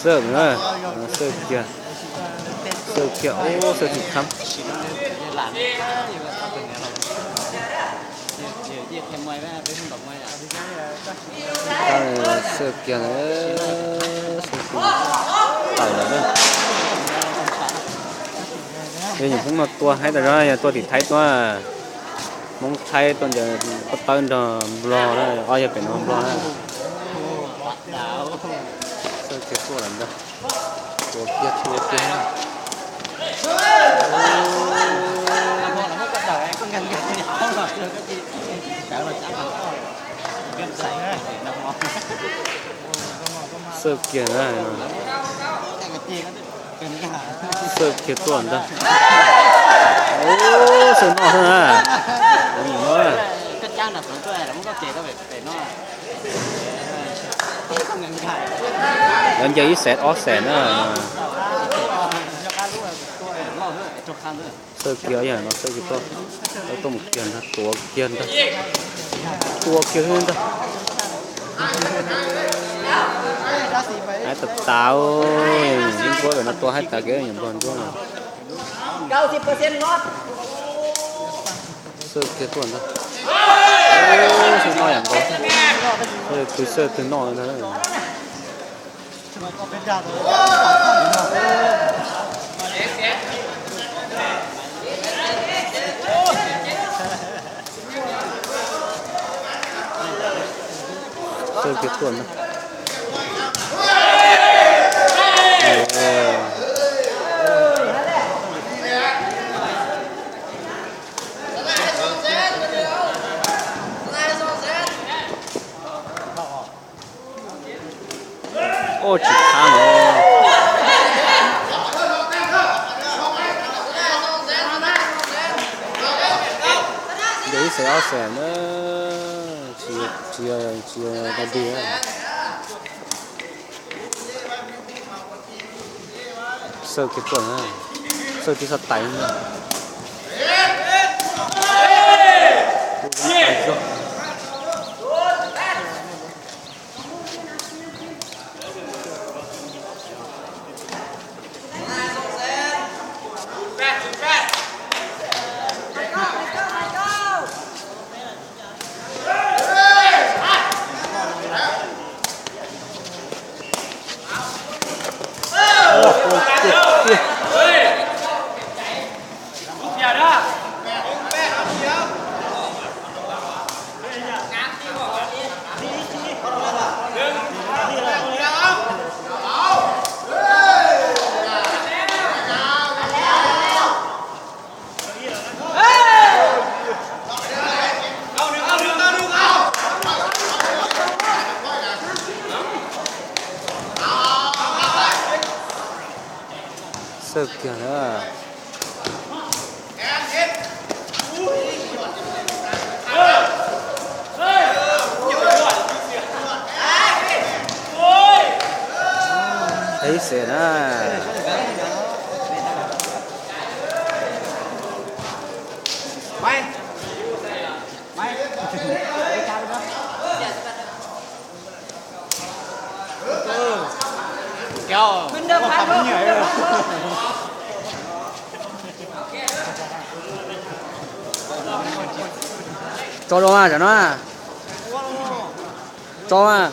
Xawj na, xawj kiag, xawj kiag, xawj tim khab. Xawj kiag, xawj kiag tawm lawm na. Yog nyuam Hmoob no tua haib tas zog, yog tua tim Thaib tuaj, Hmoob Thaib tuaj ntawd, pob tawb nrog Nplog na, ob yog pem no Nplog na. Xawj kiag tuaj lawm ntag. Tua kiag, tua kiag. Xawj kiag na. Xawj kiag tuaj ntag. Xawj noj xwb na. Lawv nce ib xees ob xees na. Xawj kiag yam no, xawj kiag tuaj. Lawv tuaj mus kiag ntag, tua kiag ntag. Tua kiag ntag. Haib tas tas, ib ncuab pem no tua haib tas kev nyuam Nplog ncuab no. Xawj kiag tuaj ntag. Xawj noj yam nkaus. Xawj twg xawj twg noj ntag. Xawj kiag tuaj ntag. Oj, tsis thab no. Yog ib xees ob xees na, tsis, tsis, tsis tau dig na. Xawj kiag tuaj na, xawj tib xov tais na. Xawj kiag na. Ib xees na. Tso dua mas, tsam no tso mas.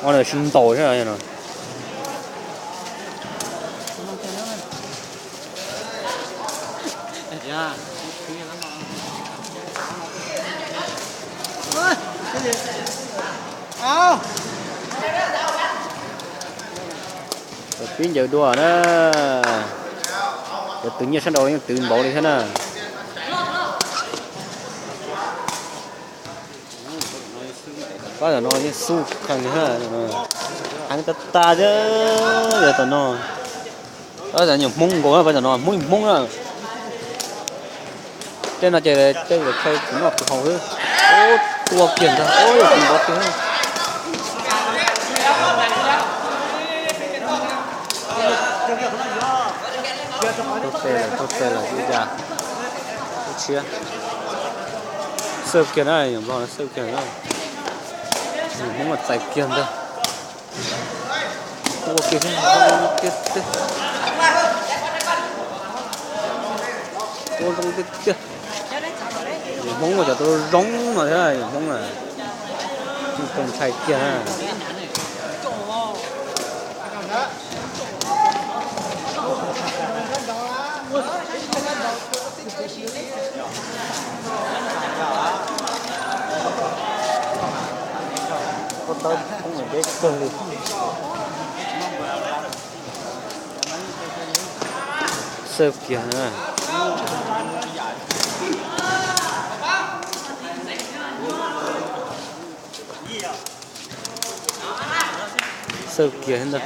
Ua lawm sib ntaus thiab no. Cov pib ncaws dua na, cov twv nyiaj sab nraud yeej twv npaum li thiab na. Pab tom no yeej xub khees li, heev tas tas thiab. Yog tom no, pab tom nyuam Hmoob nkaus, pab tom no Hmoob Hmoob na. Tej no ces tej tus khaws tus noj tus haus xwb. Ub, tua kiag ntag, ub, yog tus npov kiag. Tau tes lawm, tau tes lawm, ib yam lub tshiab. Xwb kiag na, yog Nplog xwb kiag na. Yog Hmoob mas txais kiag ntag. Tua kiag thiab, tiag tiag. Tua zoo tiag tiag. Yog Hmoob mas cov tua zoo no thiab, yog Hmoob na. Too ntshai kiag na. Xwb kiag na. Xwb kiag ntag.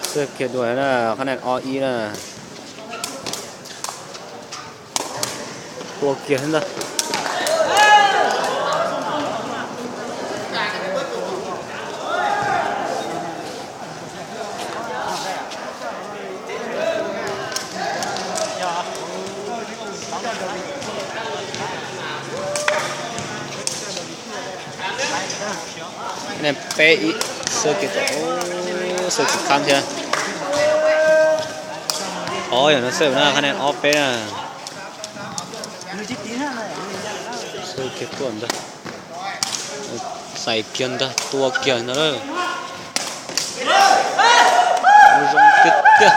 Xwb kiag dua na, qhab naj ob ib na. Tua kiag ntag. Qhab naj peb ib, xwb kiag, xwb kiag khab thiab. Ob yog no xwb na, qhab naj ob peb na. Xwb kiag tuaj ntag. Xais kiag ntag, tua kiag ntag lawm. Zoo tiag tiag.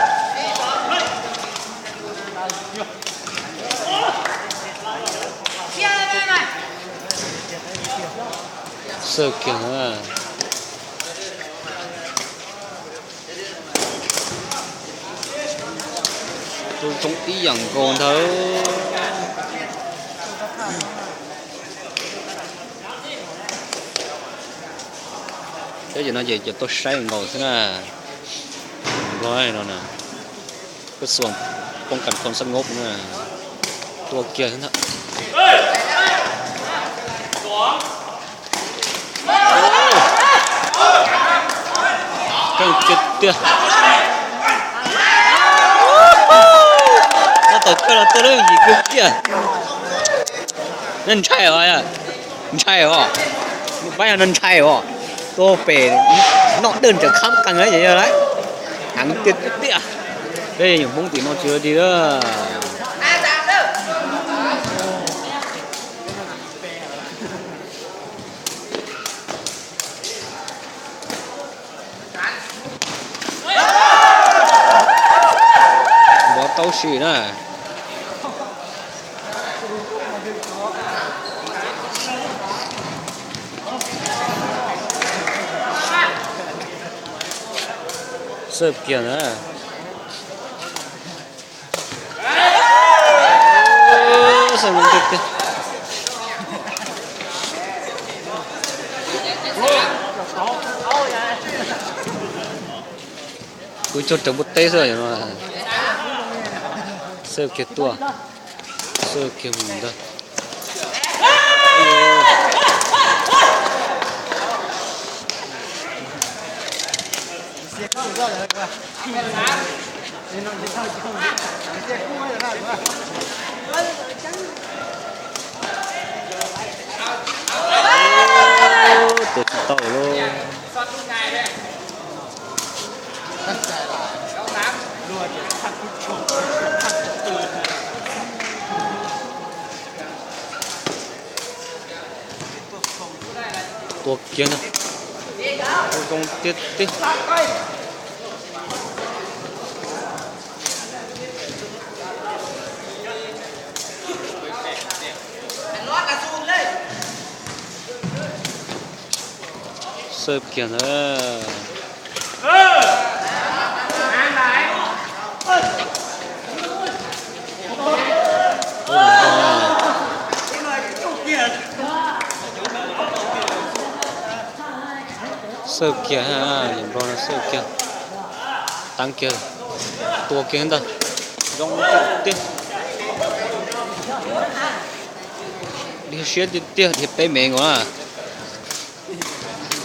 Xwb kiag na. Tua zoo ib yam nkaus ntag. Peb cov no ces cov tuaj saib nkaus xwb na. Nplog no na, koj xuas poob kas khoom xab ngob na, tua kiag xwb ntag. Keej tiag tiag. Tab tom kawg los tuaj lawm, yim kawg tiag. Nej ntshai os, ntshai os. Pab yog no ntshai os. Tuaj pem noj dawj ntawm khab qees ces yog lawm. Heev tiag tiag. Peb yog Hmoob tim no tsis ua dig lawm. Vov tau sim na. Xwb kiag na. Kuv cog rawv npua teb xwb. Xwb kiag tuaj, xwb kiag mus ntag. Tua tsis tau lawm. Tua kiag ntag. Tua zoo tiag tiag. Xwb kiag ntag. Xwb kiag, yog Nplog no xwb kiag. Teeb kiag, tua kiag ntag. Zoo tiag tiag. Dhia siab tiag tiag, dhia peb mev nkaus na.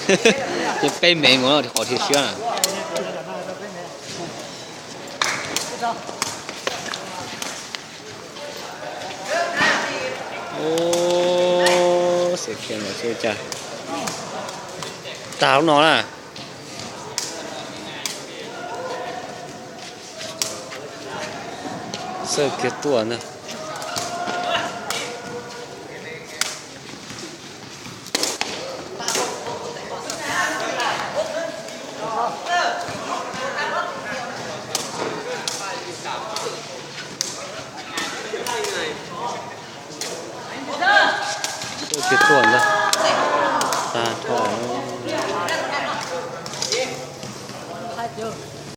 Ces peb mev mus qhov dhia siab na. Xwb kiag no xwb cas tag lub no na. Xwb kiag tuaj ntag. Xwb kiag tuaj ntag.